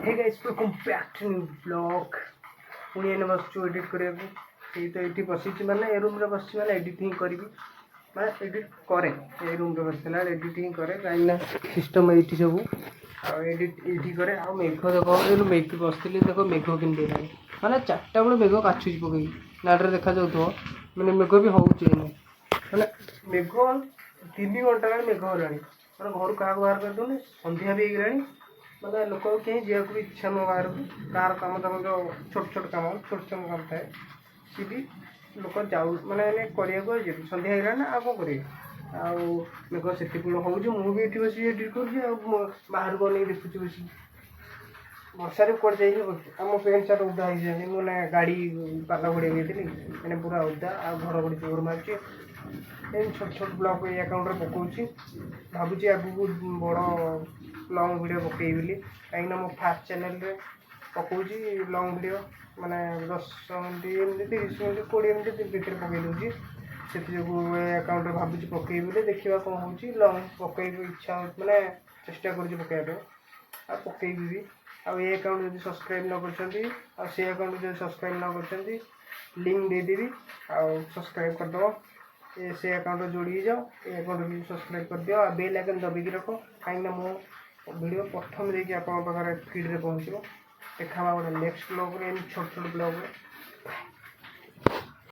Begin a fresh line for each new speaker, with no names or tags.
Hey guys, welcome back to new vlog. ପୁଣି ଏଇନେ ବସିଛୁ ଏଡ଼ିଟ୍ କରିବାକୁ। ଏଇ ତ ଏଇଠି ବସିଛି, ମାନେ ଏ ରୁମ୍ରେ ବସିଛି, ମାନେ ଏଡ଼ିଟ୍ ହିଁ କରିବି। ମାନେ ଏଡ଼ିଟ୍ କରେ, ଏ ରୁମ୍ରେ ବସିଥିଲା ଏଡ଼ିଟ୍ ହିଁ କରେ, କାହିଁକିନା ସିଷ୍ଟମ୍ ଏଇଠି ସବୁ ଆଉ ଏଡ଼ିଟ୍ ଏଇଠି କରେ। ଆଉ ମେଘ ଦେଖ, ଏଇନୁ ମେଘ ବସିଥିଲି, ଦେଖ ମେଘ କେମିତି ହେଲାଣି। ମାନେ 4ଟା ବେଳୁ ମେଘ କାଚୁଛି ପକେଇକି, ନାଡ଼ରେ ଦେଖାଯାଉଥିବ। ମାନେ ମେଘ ବି ହେଉଛି ଏଇନେ। ମାନେ ମେଘ 3 ଘଣ୍ଟା ହେଲାଣି ମେଘ ହେଲାଣି। ମାନେ ଘରୁ କାହାକୁ ବାହାର କରିଦେଉନି। ସନ୍ଧ୍ୟା ବି ହେଇଗଲାଣି। ମାନେ ଲୋକ କେହି ଯିବାକୁ ବି ଇଚ୍ଛା ନୁହଁ ବାହାରକୁ। କାହାର କାମ ଦାମ ଯୋଉ ଛୋଟ ଛୋଟ କାମ, ଛୋଟ ଛୋଟ କାମ ଥାଏ, ସିଏ ବି ଲୋକ ଯାଉ ମାନେ ଏଇନେ କରିବାକୁ ଆଉ ଯିବେ। ସନ୍ଧ୍ୟା ହେଇଗଲାଣି ନା, ଆଉ କ'ଣ କରିବେ? ଆଉ ମେଘ ସେତିକି ହେଉଛି। ମୁଁ ବି ଏଠି ବସିକି ଏଡ଼ିଟ୍ କରୁଛି ଆଉ ମୁଁ ବାହାରକୁ ଅନେଇକି ଦେଖୁଛି ବସିକି। ବର୍ଷାରେ କୁଆଡ଼େ ଯାଇ ହେବ? ଆମ ପ୍ୟାଣ୍ଟ ସାର୍ଟ ଓଦା ହେଇଯାନ୍ତି। ମୁଁ ନା ଗାଡ଼ି ପାଲ ଘୋଡ଼େଇ ଯାଇଥିଲି, ମାନେ ପୁରା ଓଦା। ଆଉ ଘଡ଼ଘଡ଼ି ଜୋର ମାରୁଛି। ଏମିତି ଛୋଟ ଛୋଟ ଭ୍ଲଗ୍ ଏଇ ଆକାଉଣ୍ଟରେ ପକାଉଛି। ଭାବୁଛି ଆଗକୁ ବଡ଼ ଲଙ୍ଗ୍ ଭିଡ଼ିଓ ପକେଇବି ବୋଲି, କାହିଁକିନା ମୋ ଫାର୍ଷ୍ଟ ଚ୍ୟାନେଲରେ ପକାଉଛି ଲଙ୍ଗ୍ ଭିଡ଼ିଓ, ମାନେ 10 ମିନିଟ୍ ଏମିତି, 30 ମିନିଟ୍, 20 ମିନିଟ୍ ଭିତରେ ପକାଇ ଦେଉଛି। ସେଥିଯୋଗୁଁ ଏ ଆକାଉଣ୍ଟରେ ଭାବୁଛି ପକେଇବି ବୋଲି। ଦେଖିବା କ'ଣ ହେଉଛି। ଲଙ୍ଗ୍ ପକେଇବି ଇଚ୍ଛା, ମାନେ ଚେଷ୍ଟା କରୁଛି ପକାଇବା ପାଇଁ ଆଉ ପକେଇବି ବି। ଆଉ ଏ ଆକାଉଣ୍ଟ ଯଦି ସବସ୍କ୍ରାଇବ୍ ନ କରିଛନ୍ତି ଆଉ ସେ ଆକାଉଣ୍ଟ ଯଦି ସବସ୍କ୍ରାଇବ୍ ନ କରିଛନ୍ତି, ଲିଙ୍କ୍ ଦେଇଦେବି ଆଉ ସବସ୍କ୍ରାଇବ୍ କରିଦେବ। ଏ ସେ ଆକାଉଣ୍ଟରେ ଯୋଡ଼ି ହେଇଯାଅ, ଏ ଆକାଉଣ୍ଟରେ ବି ସବସ୍କ୍ରାଇବ୍ କରିଦିଅ ଆଉ ବେଲ୍ ଆଇକନ୍ ଦବେଇକି ରଖ, କାହିଁକିନା ମୋ ଭିଡ଼ିଓ ପ୍ରଥମେ ଯାଇକି ଆପଣଙ୍କ ପାଖରେ ଫିଡ଼୍ରେ ପହଞ୍ଚିବ। ଦେଖା ହେବା ଗୋଟେ ନେକ୍ସଟ ଭ୍ଲଗ୍ରେ, ଏମିତି ଛୋଟ ଛୋଟ ଭ୍ଲଗ୍ରେ।